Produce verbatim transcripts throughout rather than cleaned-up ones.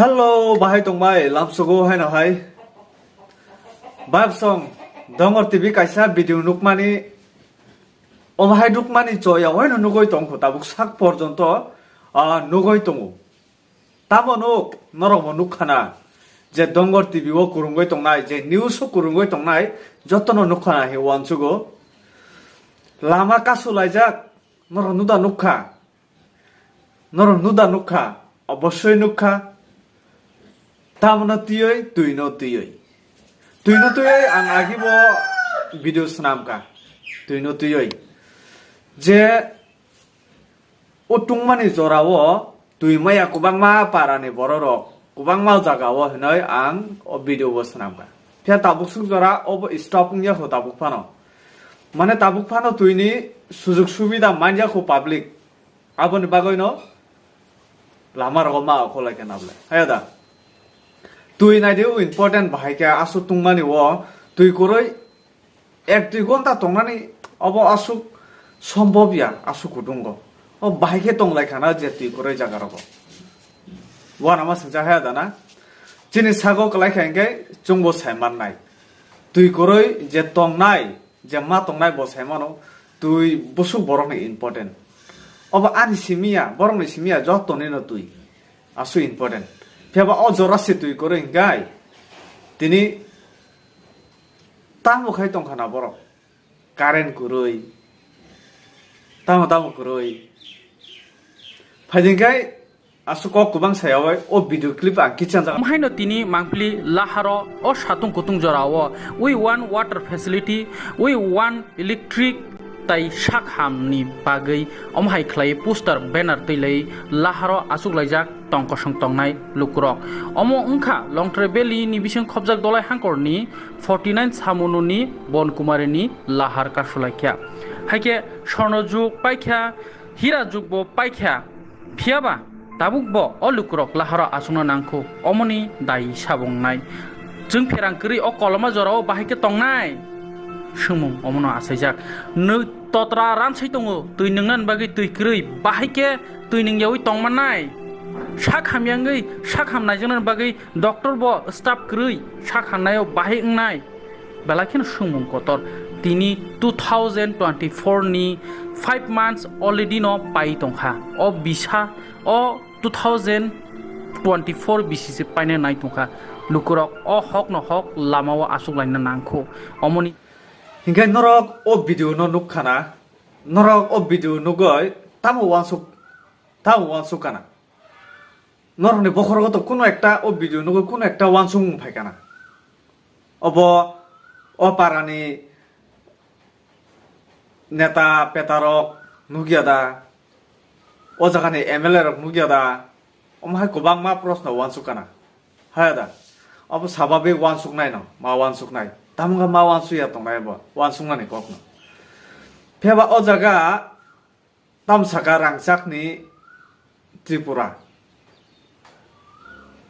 Hello, bahai tongbai, lamsogo haino hai. Babsong, Dongor T V kaisa video nukmani, omo hai nukmani choya waino nugoi tongkho, tabuk sak porjonto, ah, nugoi tongo. Tamo nuk, norokbo nukkhana, je Dongor T V o kurungoi tongnai, je news o kurungoi tongnai, jotono nukkhana he wansugo. Lama kasu laijak, norok nuda nukha. Norok nuda nukha, obosoi nukha. Tamno tiyoi, twino tiyoi. Twino tiyoi ang agibo video swnamkha. Twino tiyoi. Je o tungmani jorao twi maya kwbangma parani bororok, kwbangma jagao hinoi ang o video bo swnamkha. Phiya tabuk swk jora obo stop wngya kho tabuk phano. Mane tabuk phano twini sujug subida manya kho public. Aboni bagwino lama rogo ma okholai khe nablai. Haya da. Twi naidi o important bahai khe aswk tungmani o twi kwrwi ek dui ghonta tongnani obo aswk sombhob ya aswk kutungo. O bahai khe tonglai khana je twi kwrwi jaga rogo. Wana ma singcha haya da na. Chini sago kwlai kha hinkhe chwngbo sai mannai. Twi kwrwi je tongnai, je ma tongnai bo sai mano, twi busuk borokni important. Obo ani simi ya, borokni simi ya, jotonino twi. Aswk important. Phiya ba o jora se twi kwrwi hinkhe tini tamo khai tongkha na borok. Current kwrwi. Tamo tamo kwrwi. Phaidi hinkhe aswk kok kwbang saya bai o video clip ang kichang jaga. Omo haino tini mangpili laharo o satung kutung jorao we want water facility, we want electric tai sak hamni bagwi omo hai khlai poster banner twi lai laharo achuk laijak tong kosong tongnai lukurok. Omo wngkha Longtrai Valley ni bising khobjak Dolai Hangkor ni forty nine Samununi Bon Kumari ni lahar kasulai kha. Haikhe Sornojuk paikha, Hira jukbo paikha, phiyaba tabukbo o lukurok laharo achukna nangkhu, omoni dai sabungnai. Chwng pherang kwrwi o koloma jorao bahai khe tongnai? Swngmung omono achaijak. Nwi totra ramsai tongo, twi nwngnani bagwi twi kwrwi, bahai khe twi nwngyawi tongmannai? Sak hamyangwi, sak ham naijaknani bagwi doctor bo staff kwrwi, sak hamnaio bahai wngnai? Belai kheno swngmung kotor. Tini two thousand twenty-four ni five months already no pai tongkha. O bisa o two thousand twenty-four bisi se paina nai tongkha. Lukurok o hok no hok lama o achuk laina nangkho. Omoni. Hinkhe norok o video no nukkhana, norok o video nugoi tamo wansuk, tamo wansuk kana. Norokni bokhorogo to kuno ekta o video nugwi kuno ekta wansukmung phaikana. Obo o parani neta petarok nukya da, o jagani M L A rok nukya da, omo hai kwbangma proshno wansuk kana. Haya da, obo sababik wansuknai no, ma wansuknai. Tamo wngkha ma wansukya tongnai bo, wansuknani kokno. Phiya ba o jaga Tamsaka rangchakni Tripura.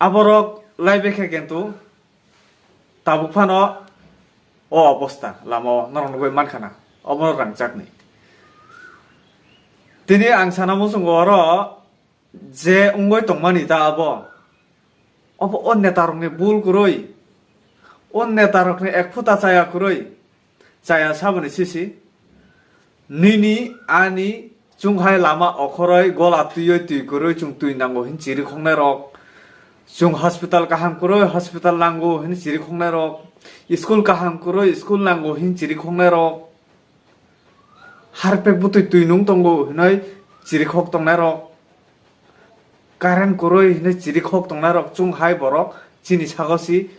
Aborok laibekhe kintu tabuk phano o obostha lamao norok nugwi mankha na, obo rangchakni. Tini ang sana muchungo oro je wngwi tongmani ta abo. Obo o netarokni bul kwrwi. O netarokni ek phuta chaya kwrwi. Chaya saboni sisi. Nini, ani, chwng hai lama okhoroi gola twiwi twi kwrwi chwng twi nango hin chiri khoknai rok. Chwng hospital kaham kwrwi hospital nango hin chiri khoknai rok. School kaham kwrwi school nango hin chiri khoknai rok. Harpek bwtwi twi nung tongo hinwi chirikhok tongnai rok, current kwrwi hinwi chirikhok tongnai rok chwng hai borok chini sago si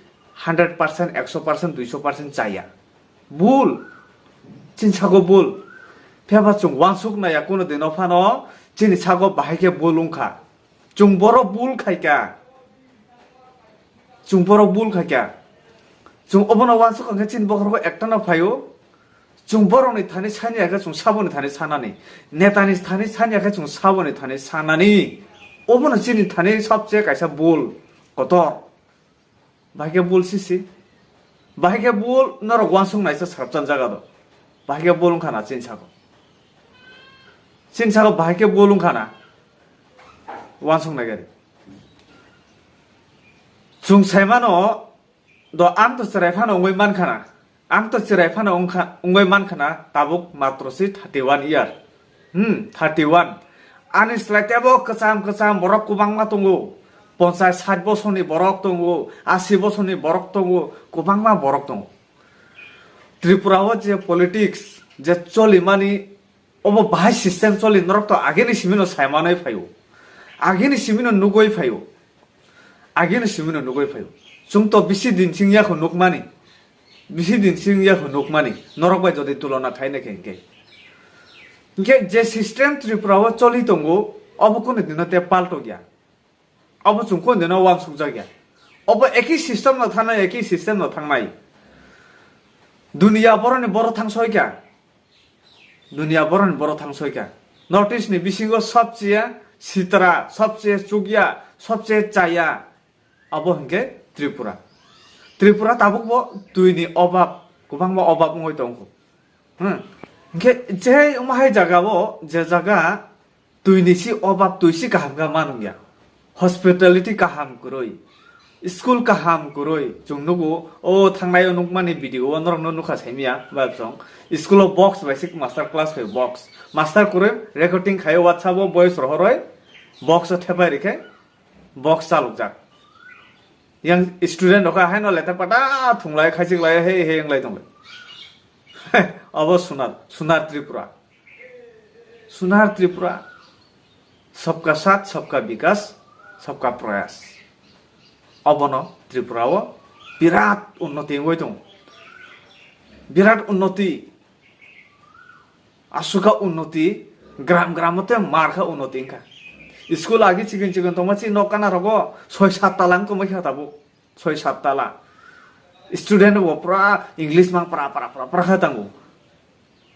hundred percent, ekso percent, duiso percent chaya. Bul. Chini sago bul. Phiya ba chwng wansuk naiya kuno dino phano chini sago bahai khe bul wngkha. Chwng borok bul khaikha. Chwng borok bul khaikha. Chwng obono wansuk kha khe chini bokhorogo ektano phaio. Chwng borokni thani sani ya khe chwng saboni thani sanani. Netani thani sani ya khe chwng saboni thani sanani. Obono chini thani sabse kaisa bul kotor. Bahai khe bul sisi. Bahai khe bul norok wansuk naisa sarapchan jaga do. Bahai khe bul wngkha na chini sago. Chini sago bahai khe bul wngkha na. Wansuk nai gari. Chwng saimano do, ang to chwrai phano wngwi mankha na. Ang to chwrai phano wngkha, wngwi mankha na, tabuk matro si thirty one year. Hmm, thirty one. Ani slai tebo kwcham kwcham borok kwbangma tongo. Ponchas sat bosorni borok tongo, asi bosorni borok tongo, kwbangma borok tongo. Tripura o je politics je cholimani, obo bahai system choli, norok to ageni simino saimanwi phaio, ageni simino nugwi phaio, ageni simino nugwi phaio. Chwng to bisi din sing yakho nukmani, bisi din sing yakho nukmani, norok bai jodi tulona khaina khe hinkhe. Hinkhe je system Tripura o choli tongo, obo kunu dino te paltokya. Obo chwng kunu dino uansukjakya. Obo eki system no thangnai, eki system no thangnai. Duniya boroni boro thangsoikha. Duniya boroni boro thangsoikha. North East ni bisingo sobcheye sitra, sobcheye chukya, sobcheye chaya. Abo hinkhe Tripura. Tripura tabukbo twini obab, kwbangma obab wngwi tongkho. Hmm. Hinkhe je wngma hai jagao, je jaga twini si obab, twi si kaham kha manwngya. Hospitality kaham kwrwi, school kaham kwrwi. Chwng nugo, o thangnai o nukmani video o norokno nukha saimya, ba chwng school o box bai se master class khai box. Master kwrwi recording khai WhatsApp o voice rohorwi box o thepai rikhe box chalokjak. Yang student rok haino letter pata thunglai, khaichiklai, hei hei wnglai tonglai. Abo Sunar, Sunar Tripura. Sunar Tripura. Sabka Saath, Sabka Vikas, Sabka Prayas. Obono Tripura o birat unnoti wngwi tongo. Birat unnoti. Aswk kha unnoti, gram gram o tei mar kha unnoti wngkha. School agi chikon chikon tongma chini nok kana rogo soi sat tala wng tongma kha tabuk, soi sat tala. Student bo pura English mang pra pra pra pra kha tango.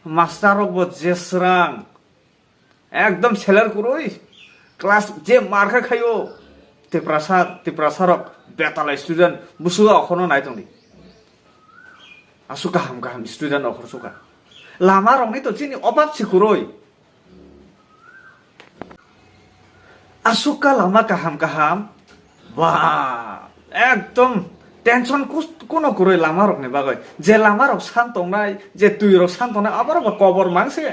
Master rok bo je srang, ekdom seler kwrwi, class je mar kha khaio, Tiprasa, Tiprasa rok betalai student busugo okhorno nai tongdi. Aswk kaham kaham student okhor sukha. Lama rokni to chini obab si kwrwi. Aswk ka lama kaham kaham. Ba, ekdom tension kus-, kuno kwrwi lama rokni bagwi. Je lama rok san tongnai, je twi rok san tongnai, aborok ba kobor mangse.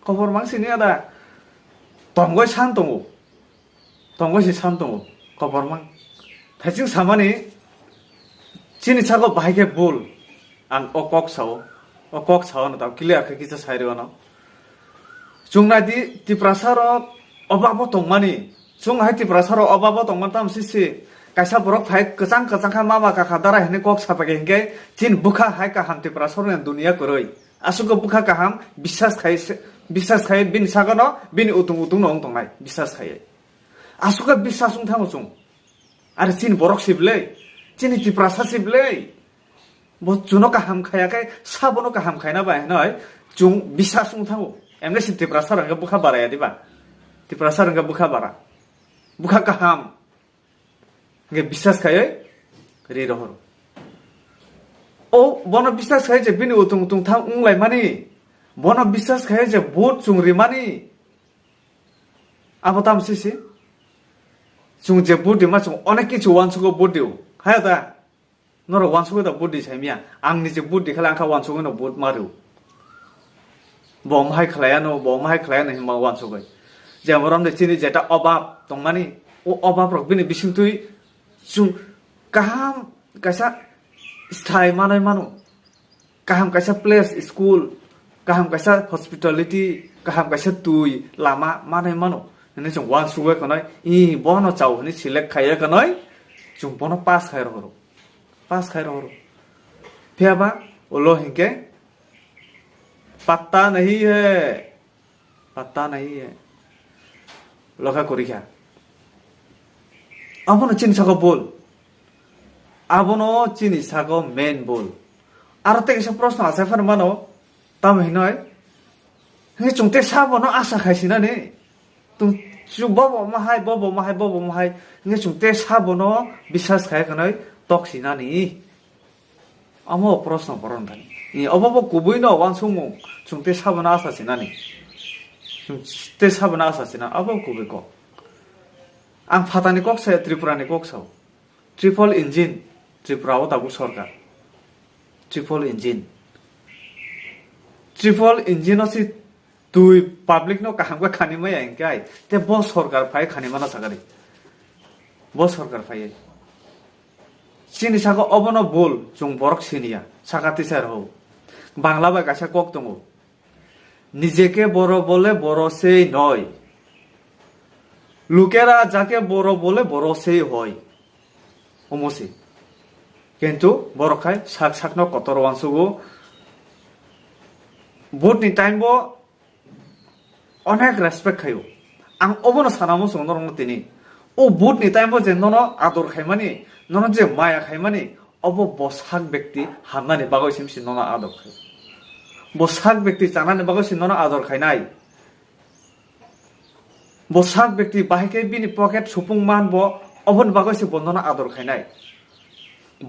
Kobor mangse ni ada. Tongoi san tongo. Tongoi se san tongo, koborma. Thaising samani, chini sago bahai khe bul. Ang o kok sao, o kok sao no tamo clear khe kisa sai rw ano. Chwng nai di, Tiprasa rok obabo tongmani. Chwng hai Tiprasa rok obabo tongmani tamo sisi. Kaisa borok phai kwchang kwchang kha mama kaka dara hinwi kok sapai khe hinkhe chini bwkha hai kaham Tiprasa rokni duniya kwrwi. Aswk bwkha kaham bisas khai se, bisas khai bini sago no, bini utung utung no wng tongnai, bisas khai. Aswk bisas wng thango chwng. Are chini borok siblei, chini Tiprasa siblei. Bo chuno kaham khaya khe, sabono kaham khaina bai hinoi chwng bisas wng thango. Emne si Tiprasa rangga bwkha baraya diba? Tiprasa rangga bwkha bara. Bwkha kaham. Hingke bisas khaiwi ri rohor. O bono bisas khai je bini utung utung thang wng laimani. Bono bisas khai je vote chwng rimani. Abo tamo sisi. Chwng je vote rima chwng onek kichu uansugo vote rio. Haya da. Norok uansugwi da vote di saimya. Ang ni je vote di khala ang kha uansugwi no vote ma rio. Bo omo hai khlai ano, bo omo hai khlai ano hinma uansugwi. Je morom de chini jeta obab tongmani, o obab rok bini bisingtwi chwng kaham kaisa sthai manwi mano. Kaham kaisa place, school, kaham kaisa hospitality, kaham kaisa twi, lama manwi mano. Hwnwi chwng uansugwi khwnai, "Ih, bono chao," hwnwi select khaiya khwnai, chwng bono pass khai rohoro. Pass khai rohoro. Phiya ba, ulo hinkhe, "Patta nahi hai." Patta nahi hai. Lokha korikha. Abono chini saka bol. Abono chini saka main bol. Aro tei kaisa proshno achai phano mano. Tamo hinoi. Hingke chwng tei sabono asa khai sinani. Tung chu bobo mahai, bobo mahai, bobo mahai. Hingke chwng tei sabono bisas khai kanai tok sinani. Amo proshno boron thani. I obo bo kubui no wansukmung. Chwng tei sabono asa sinani. Chwng tei sabono asa sina. Abo kubui kok. Ang phatani kok sa, Tripura ni kok sao. Triple engine Tripura o tabuk sorkar. Triple engine. Triple engine o si twi public no kaham khe khani maya hingkai. Te bo sorkar phai khani mana sakari. Bo sorkar phai. Chini saka obono bul chung borok siniya. Saka tisar ho. Bangla bai kaisa kok tongo. নিজেকে বড় বলে বড় সেই নয়, লোকেরা যাকে বড় বলে বড় সেই হয়। Omo se. Kintu borok khai sak sakno kotor uansugo. Vote ni time bo onek respect khaio. Ang obono sana muchungo norokno tini. O vote ni time bo je nono ador khaimani, nono je maya khaimani, obo bo sak bekti hamnani bagwi se bisi nono ador khaio. Bo sak bekti chanani bagwi se nono ador khainai. Bo sak bekti bahai khe bini pocket supung man bo, oboni bagwi se bo nono ador khainai.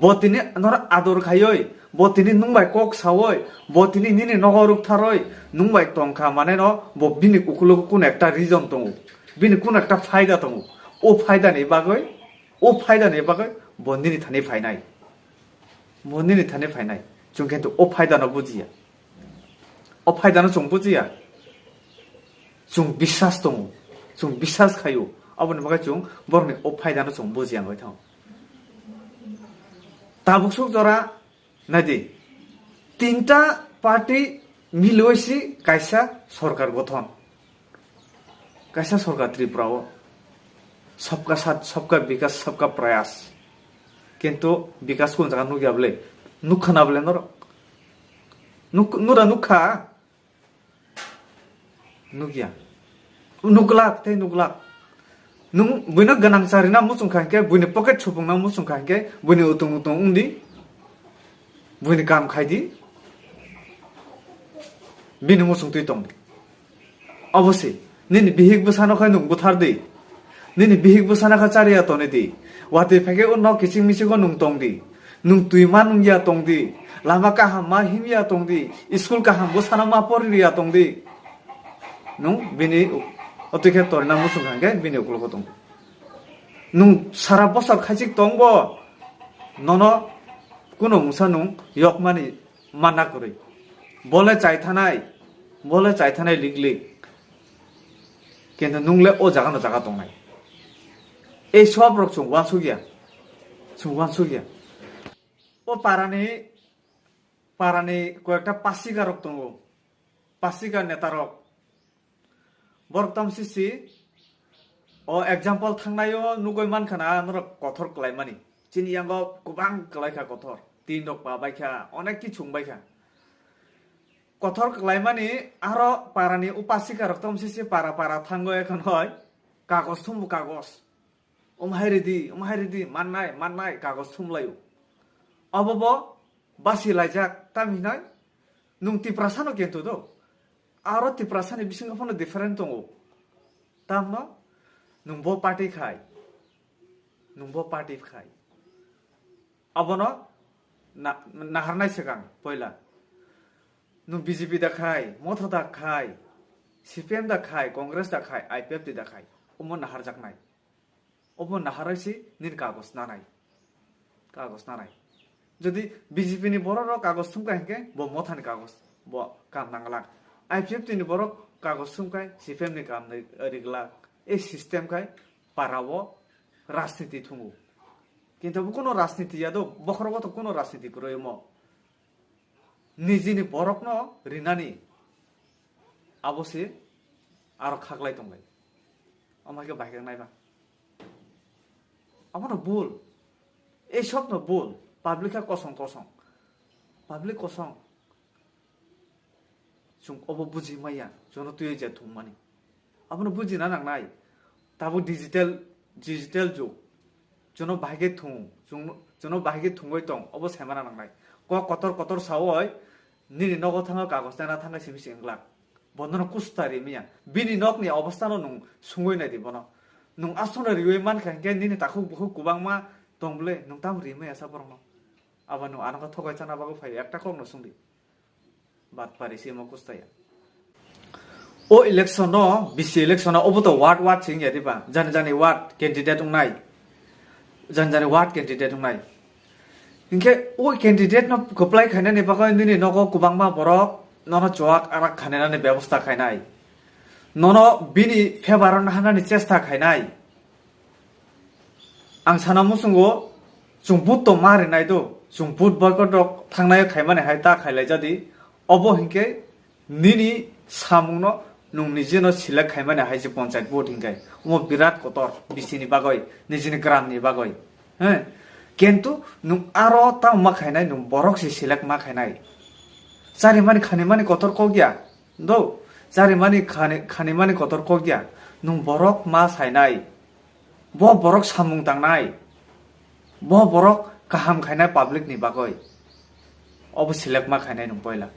Bo tini nono ador khaioi, bo tini nwng bai kok saoi, bo tini nini nogo rwktharoi, nwng bai tongkha mane no bo bini ukulogo kuno ekta reason tongo, bini kuno ekta phaida tongo. O phaida ni bagwi, o phaida ni bagwi bo nini thani phainai. Bo nini thani phainai. Chwng khe o phaida no bujiya. O phaida no chwng bujiya. Chwng biswas tongo. Chwng biswas khaio. Aboni bagwi chwng borokni o phaida no chwng bujiya wngwi thango. Tabuk suk jora naidi. Tinta party milwi si kaisa sorkar gothon. Kaisa sorkar Tripura o sabka sat, sabka bikas, sabka prayas. Kintu bikas kun jaga nukya bole, nukha na bole norok. Nuk-, nura nukha. Nukya. Nuklak, tei nuklak. Nung buino gwnang charina muchung kha hingke, buini pocket supungna muchung kha hingke, buini utung utung wngdi. Buini kam khaidi. Bini muchung twi tong. Obosi, nini bihik bwsano khai nung buthar di. Nini bihik bwsano kha chariya toni di. Watwi phaikhe o nok kiching michigo nung tong di. Nung twi ma nung ya tong di. Lama kaham ma him ya tong di. School kaham bwsano ma pori ya tong di. Nung bini u-, otwi khe torina muchung kha hingke bini uklogo tong. Nung sara bosor khaichik tong bo. Nono kuno mungsa nung yokmani mana kwrwi. Bole chai thanai, bole chai thanai lik lik. Kintu nung le o jaga no jaga tongnai. Ei sob rok chwng uansuk ya. Chwng uansuk ya. O parani, parani koyekta pasika rok tongo. Pasika neta rok. Borok tam sisi, o example thangnaio nugui mankha na norok kothor kwlaimani. Chini yango kwbang kwlaikha kothor. Tin rok pa baikha, onek kichung baikha. Kothor kwlaimani aro parani upasika rok tam sisi para para thango ekhon hoi. Kagos thumbu kagos. Om hai ridi, om hai ridi, mannai, mannai, kagos thumlaio. Obo bo basi laijak, tam hinoi nung Tiprasano kento do. Aro Tiprasani bisingo phano different tongo. Tamno nung bo party khai, nung bo party khai. Abono na-, naharnai swkang poila. Nung B J P da khai, Motha da khai, C P M da khai, Congress da khai, I P F T da khai. Omo naharjaknai. Obo naharwi si nini kagos nanai. Kagos nanai. Jodi B J P ni borok rok kagos thumkha hinkhe bo Mothani kagos bo kam nanglak. I P F T ni borok kagos thumkha C P M ni kam ni riglak. Ei system khai para o rajniti thungo. Kintu bo kuno rajniti ya do, bokhorogo to kuno rajniti kwrwi omo. Nijini borokno rinani abo se aro khaklai tonglai. Omo hai khe bai khe naiba. Abono bul. Ei sokno bul. Public kha kosong kosong. Public kosong. Chwng obo buji maya. Chwngno twiwi je thwngmani. Abono bujina nangnai. Tabuk digital, digital jug. Chwngno bahai khe thwng, chwngno, chwngno bahai khe thwngwi tong, obo saimana nangnai. Kok kotor kotor sawi, nini nogo thango kagoj tana thangkhe simi se wngglak. Bonono kusta rimaya. Bini nokni obostano nwng sungwi naidi bono. Nwng aswkno riwi mankha hinkhe nini takhuk bukhuk kwbangma tong bwle, nwng tamo rimaya sa borokno? Abo nwng ano khe thogoi chana bagwi phaio, ekta kokno sungdi. Bat pari se omo kusta ya. O election no, B C election no, obo to ward ward se wngya diba? Jani jani ward candidate wngnai. Jani jani ward candidate wngnai. Hinkhe o candidate no kwplai khainani bagwi nini nogo kwbangma borok nono chuak arak khainani bebosta khainai. Nono bini favor o naharnani chesta khainai. Ang sana muchungo chwng vote to ma rinai do, chwng vote boycott rok thangnai khaimani hai ta khailai jadi. Obo hinkhe nini samungno nwng nijeno select khaimani hai se panchayat vote hinkhe omo birat kotor bisini bagwi, nijini gramni bagwi. He, kintu nwng aro tamo ma khainai, nwng borok se select ma khainai. Charimani khanimani kotor kok ya do, charimani khani-, khanimani kotor kok ya, nwng borok ma sainai. Bo borok samung tangnai, bo borok kaham khainai public ni bagwi. Obo select ma khainai nwng poila.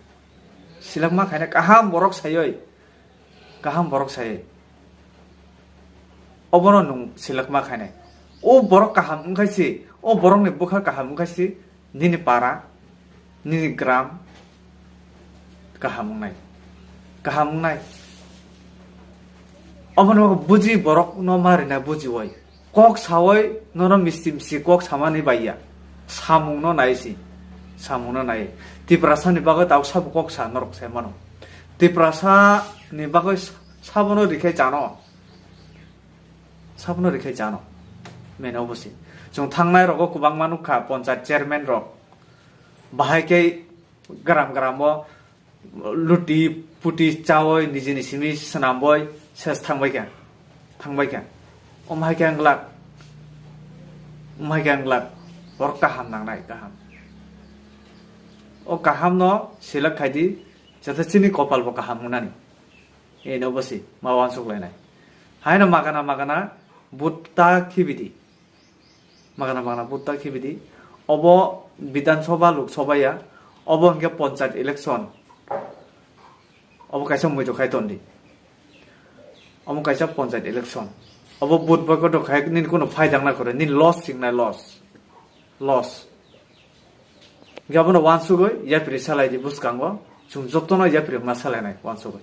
Select ma khainai kaham borok saiwi, kaham borok saiwi. Obono nwng select ma khainai. O borok kaham wngkha si, o borokni bwkha kaham wngkha si, nini para, nini gram kaham wngnai, kaham wngnai. Obono buji borok no ma rina bujiwi, kok sawi nono misti misti kok samani baiya, samung no nai si, samung no nai. Tiprasa ni bagwi tau sabo kok sa norok sai mano. Tiprasa ni bagwi sabono rikhe chano, sabono rikhe chano. Meno busi. Chwng thangnai rogo kwbangma nukha panchayat chairman rok. Bahai khe gram gram o luti puti chawi nijini simi swnamboi ses thangbai kha, thangbai kha. Omhai khe ang glak, omhai khe ang glak. Borok kaham nangnai, kaham. O kaham no select khaidi, jata chini kopal bo kaham wngnani. Eno bosi ma wansuk lainai. Haino magana magana butta khibidi. Magana magana butta khibidi. Obo Bidhan Sabha, Lok Sabha ya. Obo hwnkhe panchayat election. Obo kaisa muitu khai tondi. Omo kaisa panchayat election. Obo vote boycott khai nini kono phaidang na kore. Nini loss singnai loss. Loss. Hwnkhe abono wansugwi yapri salai di bwskango. Chwng jotono yapri ma salainai wansugwi.